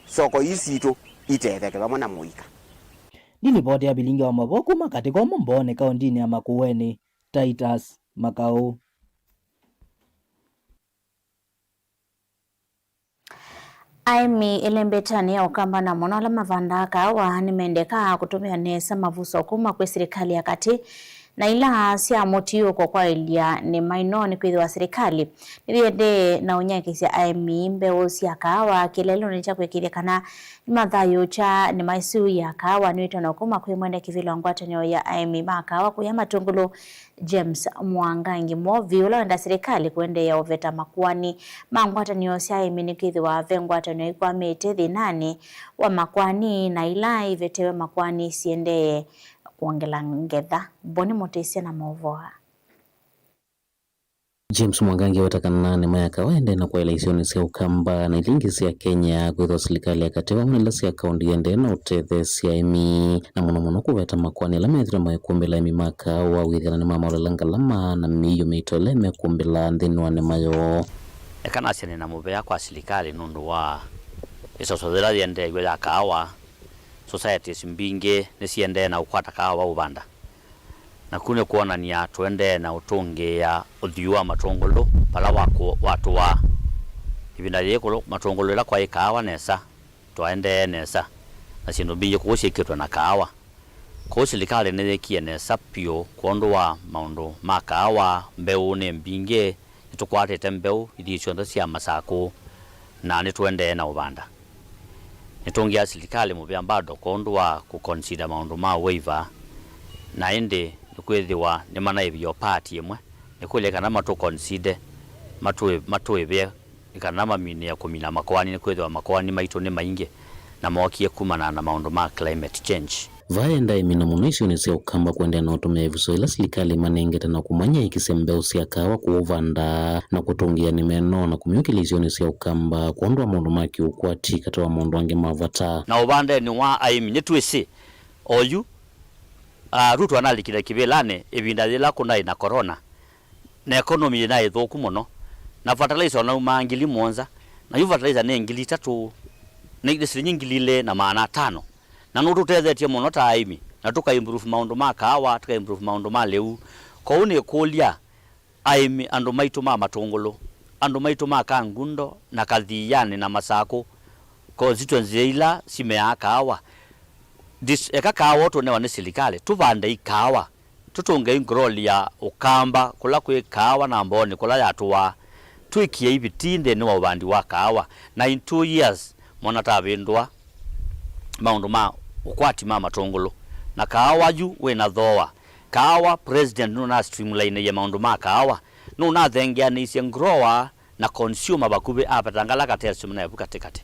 soko ii sitũ itetheke vamwe na mũika. Nĩ livoti ya vilingi wa mavoo kuma Katĩ Komũ Mbooni kaũntĩnĩ ya Makueni, Titus Makau. Aĩmi ĩlembetanĩ ya Ũkamba na mũno ala mavandaa kaawa nĩmendekaa kũtũmĩa nesa mavuso kuma kwĩ silikalĩ ya katĩ na ila sya mũtiũko kwaĩlya nĩma ino nĩkwĩthĩwa silikalĩ nĩyĩendee na ũnyakĩsya aĩmi mbeũ sya kaawa kĩlelonĩ kya kũĩkĩĩthya kana nĩmathayũũkya nĩma ĩsu ya kaawa nĩwĩtona kuma kwĩ mwene kĩvĩla wa ngwatanĩo ya aĩmi ma kaawa kũya Matũngũlũ, James Mwangangi Mwovi, ũla wenda silikalĩ kũendeea ũveta makoani ma ngwatanĩo sya aĩmi nĩkwĩthĩwa ve ngwatanĩo ikwamĩte thĩnanĩ wa makoani na ila ivetewe makoani siendee kwongela ngetha. Boni Mũtĩsya na maũvoo aa. James Mwangangi aweta kana nĩma ya kaawa ĩendee na kwaĩla isionĩ sya Ũkamba na ila ingĩ sya Kenya, kwĩthĩwa silikalĩ ya katĩ vamwe na ila sya kaũntĩ iendee na ũtetheesya aĩmi, na mũno mũno kũveta makoani ala methĩwa maikumbĩla aĩmi ma kaawa wĩthĩana nĩmamaũlĩla ngalama na mĩio mĩito ĩla ĩmekumbĩla nthĩnĩ wa nĩma yoo. Eka nasye nĩ na mũvea kwa silikalĩ nũndũ wa ĩsoso yĩla yĩendeew'e ya kaawa. Societies mbingĩ nĩsiendee na ũkwata kaawa wa ũvanda. Naku nĩ kwonany'a tũendee na ũtũngĩĩa ũthwii wa Matũngũlũ vala wakũ-, watũaa. Ĩvinda yĩĩ kũlũ Matũngũlũ ĩla kwaĩ kaawa nesa, twaendee nesa, na syĩndũ mbingĩ kũũ syĩkĩtwe na kaawa. Kwoou silikalĩ nĩyĩkie nesa vyũ kwondũ wa maũndũ ma kaawa. Mbeũ nĩ mbingĩ, nĩtũkwatĩte mbeũ ithi syonthe sya Masakũ, na nĩtũendee na ũvanda. Nĩtũngĩa silikalĩ mũvea bado kwondũ wa kũconsider maũndũ ma waiver, na ĩndĩ nĩkwĩthĩwa nĩmanaĩvie o part ĩmwe, nĩkũlya kana matũconsider, matũĩ-, matũĩvĩe kana maminĩe kũmina makoani, nĩkwĩthĩwa makoani maitũ nĩ maingĩ na mookie kumana na maũndũ ma climate change. Vaa enda aĩmi na mũno isionĩ sya Ũkamba kũendeea na ũtũmĩa ĩvuso ila silikalĩ ĩmanengete na kũmanya ĩkĩsya mbeũ sya kaawa kũũvanda na kũtũngĩa nĩma ĩno na kũmyũkĩlya isionĩ sya Ũkamba kwondũ wa maũndũ ma kĩũkwati katĩ wa maũndũ angĩ ma vata. Na ũvandenĩ wa aĩmi nĩtwĩsĩ oyu, ah, Ruto analikile kĩvĩlanĩ ĩvinda yĩla kũnaĩ na corona, na economy yĩnaĩ thũku mũno, na fertilizer onaumaa ngili mũonza, na yu fertilizer nĩ ngili itatũ, nĩ, nĩ silingi ngili ilĩ na maana atano. Na nũtũtethetye mũno ta aĩmi, na tũka improve maũndũ ma kaawa, tũka improve maũndũ ma lĩu. Kwoou nĩkũlya aĩmi, andũ maitũ ma Matũngũlũ, andũ maitũ ma Kangundo na Kathianĩ na Masakũ, constituency ila simeaa kaawa, dis-, eka kaawa ũtũnewa nĩ silikalĩ, tũvandei kaawa. Tũtũngei ngololi ya Ũkamba kũla kwĩ kaawa na Mbooni kũla yatũaa. Twĩkĩei vitii nthĩnĩ wa ũvandi wa kaawa, na in two years mona tavĩndũa maũndũ ma ũkwati ma Matũngũlũ. Na kaawa yu wĩna thooa. Kaawa president nũna streamlineie maũndũ ma kaawa, nũnathengeanĩisye grower na consumer vakuvĩ avetangala katestimony na vu katĩkatĩ.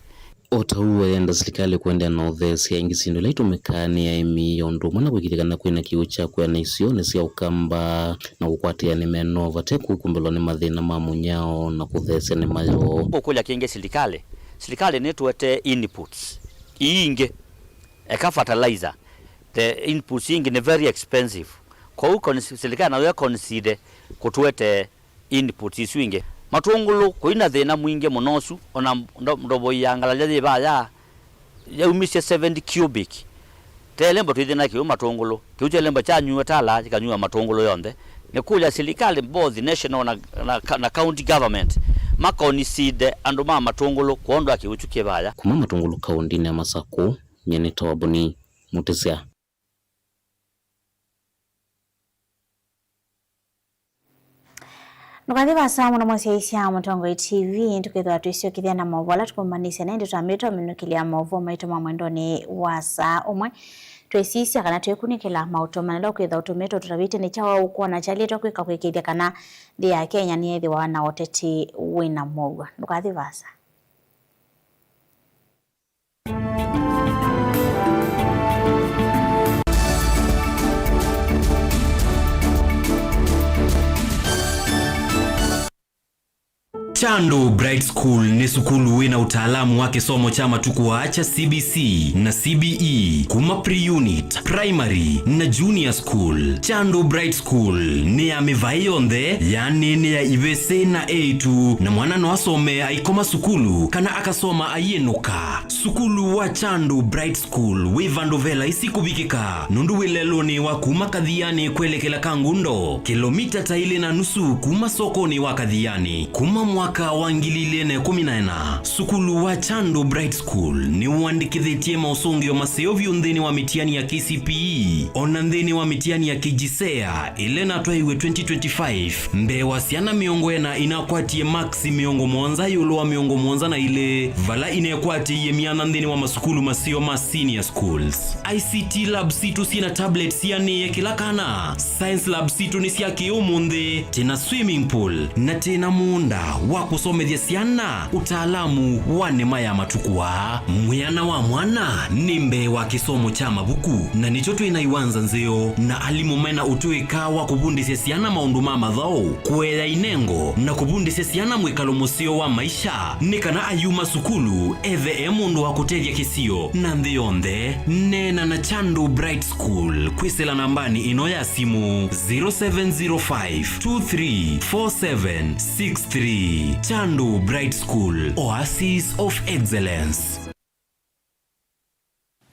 O ta ũu ayenda silikalĩ kũendeea na ũtheesya ĩngĩ syĩndũ ila itũmĩkaa nĩ aĩmi, o ũndũ ũmwe na kũĩkĩĩthya kana kwĩna kĩw'ũ kya kwĩana isionĩ sya Ũkamba na kũkwatĩĩa nĩma ĩno vate kũkumbĩlwa nĩ mathĩna ma mũnyao na kũtheesya nĩma yoo. Ũkũlya kĩngĩ silikalĩ, silikalĩ nĩtũetee inputs ii ingĩ, eka fertilizer, the inputs ingĩ nĩ very expensive. Kwoou cons-, silikalĩ nayo ĩconsider kũtũetee inputs isu ingĩ. Matũngũlũ kũi na thĩna mwingĩ mũno ũsu, ona ndo-, ndovoi ya ngalalya yĩ vaya yaumisye seventy cubic. Telembo twĩthĩna kĩu matũngũlũ. Kĩu telembo kyanyuwa tala kĩkanyuwa matũngũlũ yonthe. Nĩkũlya silikalĩ, both national na, na, na county government, makoniside andũ ma matũngũlũ kwondũ wa kĩu kyu kĩ vaya. Kuma Matũngũlũ kaũndĩnĩ ya Masakũ, nyie nĩtawa Boni Mutisya. Ndũkathi vaasa mũno mwasyai sya Mũtongoi T V, tũkĩthĩwa twĩsyokethya na maũvoo ala tũkũmanyĩsya na ĩndĩ twambĩte ũminũkĩlya maũvoo maitũ ma mwendonĩ wa saa ũmwe. Twĩsisya kana twĩkunĩkĩla maũtũmanĩla ũkwĩtha ũtũmĩte ũtũtavĩtye nĩ kyaũ ũkwona kyaĩlĩtwe kwĩka kwĩkĩĩthya kana nthĩ ya Kenya nĩyĩthĩwa na ũteti wĩna mũuo. Ndũkathi vaasa. Chandu Bright School nĩ sukulu wĩ na ũtaalamu wa kĩsomo kya matukũ aa kya C B C na C B E, kuma pre-unit, primary, na junior school. Chandu Bright School nĩ ya mĩvaĩ yonthe, yaani nĩ ya ivĩsĩ na eĩtu, na mwana no asome aikoma sukulu kana akasoma aiĩnũka. Sukulu wa Chandu Bright School wĩ vandũ ve laisi kũvikĩka, nũndũ wĩ lelũnĩ wa kuma Kathianĩ kwelekela Kangundo, kĩlomita ta ilĩ na nusu kuma sokonĩ wa Kathianĩ. Kuma mwaka wa ngili ilĩ na ĩkũmi na ĩna, sukulu wa Chandu Bright School nĩwandĩkĩthĩtye maũsũngĩo maseo vyũ nthĩnĩ wa mĩtiani ya K C P E, o na nthĩnĩ wa mĩtiani ya KJSEA ĩla ĩnatwaiwe twenty twenty-five, mbee wa syana mĩongo ĩna inakwatie maksi mĩongo mũonza ĩũlũ wa mĩongo mũonza na ilĩ, vala inekwatĩie myanya nthĩnĩ wa masukulu maseo ma senior schools. I C T lab sitũ syĩ na tablets sianĩĩe kĩla kana. Science lab sitũ nĩ sya kĩ-ũmũnthĩ, twĩ na swimming pool, na twĩ na mũũnda wa kũsomethya syana ũtaalamu wa nĩma ya matukũ aa. Mwĩana wa mwana nĩ mbee wa kĩsomo kya mavuku, na nĩkyo twĩ na iwanza nzeo na alimũ me na ũtũĩka wa kũvundĩsya syana maũndũ ma mathaũ, kũea inengo, na kũvundĩsya syana mwĩkalo mũseo wa maisha, nĩ kana ayuma sukulu ethe e mũndũ wa kũtethya kĩsio na nthĩ yonthe. Neena na Chandu Bright School kwĩsĩla nambanĩ ĩno ya simũ, zero seven zero five two three four seven six three. Chandu Bright School, Oasis of Excellence.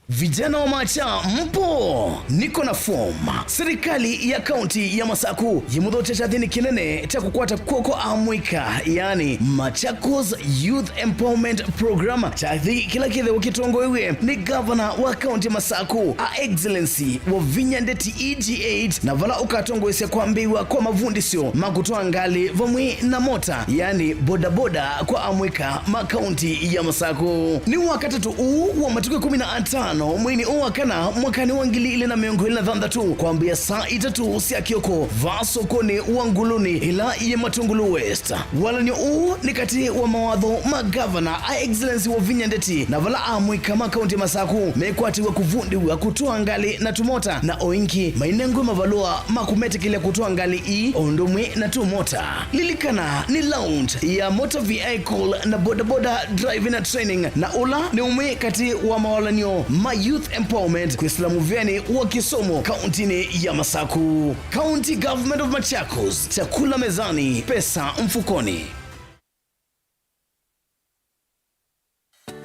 Vijana wa Macha, mpo? Niko na form. Serikali ya kaunti ya Masaku yĩmũthokya kyathĩnĩ kĩnene kya kũkwata kw'oko amũika, yaani Machakos Youth Empowerment Program. Kyathĩ kĩla kĩthĩwa kĩtongoew'e nĩ gavana wa kaunti ya Masaku, A Excellency Wavinya Ndeti E G eight, na vala ũkatongoesya kwambĩĩw'a kwa mavundĩsyo ma kũtwaa ngalĩ vamwe na mota, yaani bodaboda, kwa amũika ma kaunti ya Masaku. Nĩ Wakatatũ ũũ wa matukũ ĩkũmi na atano mweinĩ ũũ wa kana mwakanĩ wa ngili ilĩ na mĩongo ĩlĩ na thanthatũ, kwambĩa saa itatũ sya kĩoko vaa sokonĩ wa Nguluni ĩla yĩ Matungulu West. Walan'yo ũũ nĩ katĩ wa mawatho ma gavana, A Excellency Wavinya Ndeti, na vala amũika ma kaunti ya Masaku mekwatĩw'a kũvundĩw'a kũtwaa ngalĩ na tũmota, na o ĩngĩ mainengwe mavalũa ma kũmetĩkĩlya kũtwaa ngalĩ ii o ũndũ ũmwe na tũmota. Lilikana, nĩ launch ya motor vehicle na bodaboda driving training, na ũla nĩ ũmwe katĩ wa mawalan'yo ma youth empowerment kwĩsĩla mũvĩanĩ wa kĩsomo kauntinĩ ya Masaku. County Government of Machakos, chakula mezani, pesa mfukoni.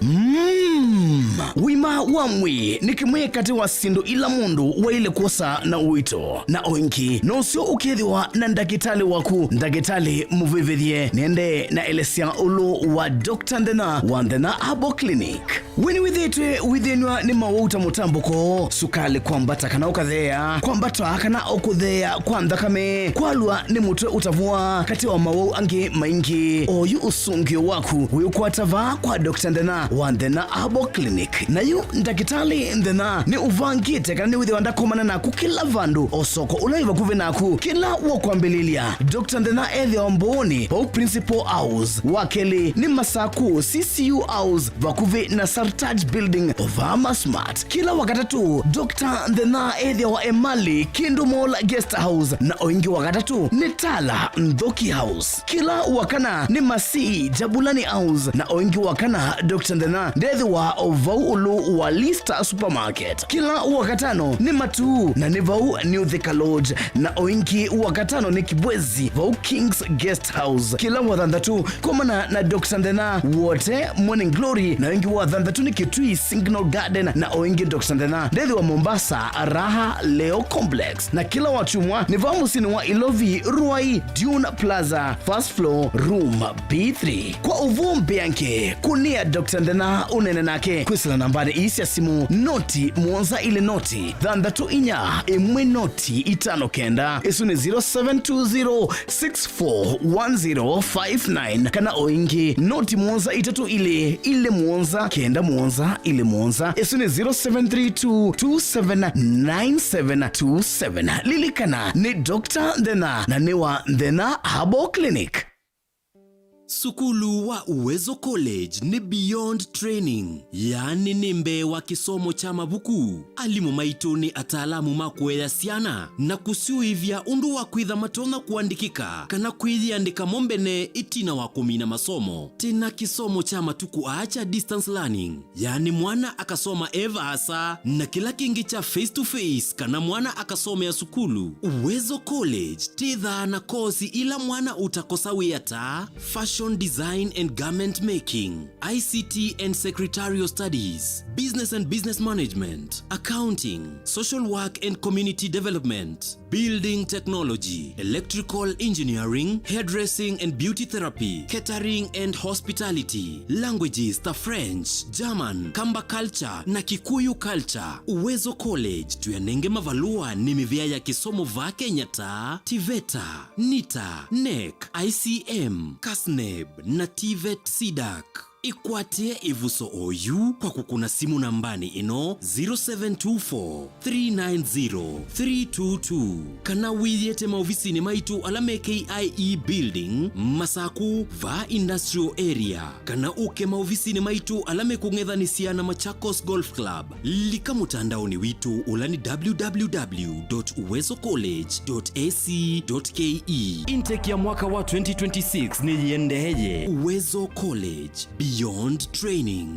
Mm, ũima wa mwĩĩ nĩ kĩmwe katĩ wa syĩndũ ila mũndũ waĩle kwosa na ũito, na o ĩngĩ nũseo ũkethĩwa na ndakĩtalĩ waku. Ndakĩtalĩ mũvĩvĩthye nĩende na elesya ũlũ wa Doctor Nthena wa Nthena Herbal Clinic. We nĩwĩthĩĩtwe ũithĩnw'a nĩ mawau ta mũtambũko, sukalĩ kwambata kana ũkatheea, kwambata kana ũkũtheea kwa nthakame, kwalwa nĩ mũtwe ũtavũa, katĩ wa mawau angĩ maingĩ? Oyu ũsũngĩo waku wĩũkwata vaa kwa Doctor Nthena wa Nthena Herbal Clinic. Na yu ndakĩtalĩ Nthena nĩ ũvangĩte kana nĩwĩthĩwa ndakomana naku kĩla vandũ, o soko ũla wĩ vakuvĩ naku kĩla wakwambĩlĩlya. Doctor Nthena ethĩawa Mbũũnĩ, vau Principal House. Wa kelĩ nĩ Masaku C C U House, vakuvĩ na Sartaj Building, Ovama Smart. Kĩla Wakatatũ, Doctor Nthena ethĩawa Emali, Kindu Mall Guest House, na o ĩngĩ Wakatatũ nĩ Tala, Nthoki House. Kĩla Wakana nĩ Masii, Jabulani House, na o ĩngĩ Wakana, Doctor Nthena ndethĩwa o vau ĩũlũ wa Lista Supermarket. Kĩla Wakatano nĩ Matuu, na nĩ vau New Thika Lodge, na o ĩngĩ Wakatano nĩ Kibwezi, vau King's Guest House. Kĩla Wathanthatũ, komana na Doctor Nthena, Wote, Morning Glory, na o ĩngĩ Wathanthatũ nĩ Kitui Signal Garden, na o ĩngĩ Doctor Nthena ndethĩwa Mombasa, Raha Leo Complex. Na kĩla Wakyumwa nĩ vaa mũsyĩnĩ wa Ilovi, Ruai, Dune Plaza, first floor, room B three. Kwa ũvoo mbeange, kũnĩa Doctor Nthena ũneene nake kwĩsĩla nambanĩ ii sya simũ, noti mũonza ilĩ noti thanthatũ inya ĩmwe noti itano kenda. Ĩsu nĩ zero seven two zero six four one zero five nine, kana o ĩngĩ, noti mũonza itatũ ilĩ ilĩ mũonza kenda mũonza ilĩ mũonza. Ĩsu nĩ zero seven three two two seven nine seven two seven. Lilikana, nĩ Doctor Nthena, na nĩ wa Nthena Herbal Clinic. Sukulu wa Uwezo College nĩ beyond training, yaani nĩ mbee wa kĩsomo kya mavuku. Alimũ maitũ nĩ ataalamu ma kũea syana na kũsyũĩvya ũndũ wa kwĩtha matonya kũandĩkĩka kana kwĩyĩandĩka mo mbene ĩtina wa kũmina masomo. Twĩ na kĩsomo kya matukũ aa kya distance learning, yaani mwana akasoma e vaasa, na kĩla kĩngĩ kya face to face, kana mwana akasomea sukulu. Uwezo College twĩthaa na kosi ila mwana ũtakosa wĩa ta fashion design and garment making, I C T and secretarial studies, business and business management, accounting, social work and community development, building technology, electrical engineering, hairdressing and beauty therapy, catering and hospitality, languages ta French, German, Kamba culture na Kikuyu culture. Uwezo College tũyanenge mavalũa nĩ mĩvĩa ya kĩsomo vaa Kenya ta TVETA, NITA, NEC, I C M, KASNEB na TVET CDAC. Ĩkwatĩe ĩvuso oyu kwa kũkũna simũ nambanĩ ĩno, zero seven two four, three nine zero, three two two, kana wĩyĩte maovisinĩ maitũ ala me K I E Building, Masaku, vaa Industrial Area, kana ũke maovisinĩ maitũ ala mekũng'ethanĩsya na Machakos Golf Club. Lika mũtandaonĩ witũ ũla nĩ www dot uwezo college dot ac dot ke. Intake ya mwaka wa twenty twenty-six nĩyĩendeeye. Uwezo College, beyond training.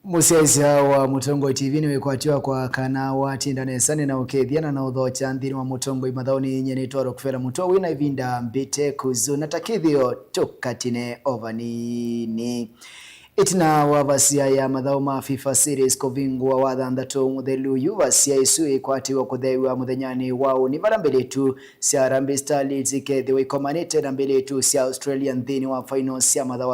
Mũsyaĩĩsya wa Mũtongoi T V nĩwĩkwatĩwa kwa kana watinda nesa nĩ na ũkethya na na ũthokya nthĩnĩ wa Mũtongoi mathaũnĩ. Nyie nĩtwa Rockefeller Mũtwa wĩ na ĩvinda mbĩte kũzũ na ta kĩthĩo tũkatine o vanini. Ĩtina wa vasia ya mathaũ ma FIFA Series kũvingũa Wathanthatũ mũthelu, yu vasia ĩsu ĩkwatĩwe kũtheew'a mũthenyanĩ wa ũnĩ vala mbĩlĩtu sya Harambee Starlets ikethĩwa ikomanĩte na mbĩlĩtu sya Australia nthĩnĩ wa final sya mathaũ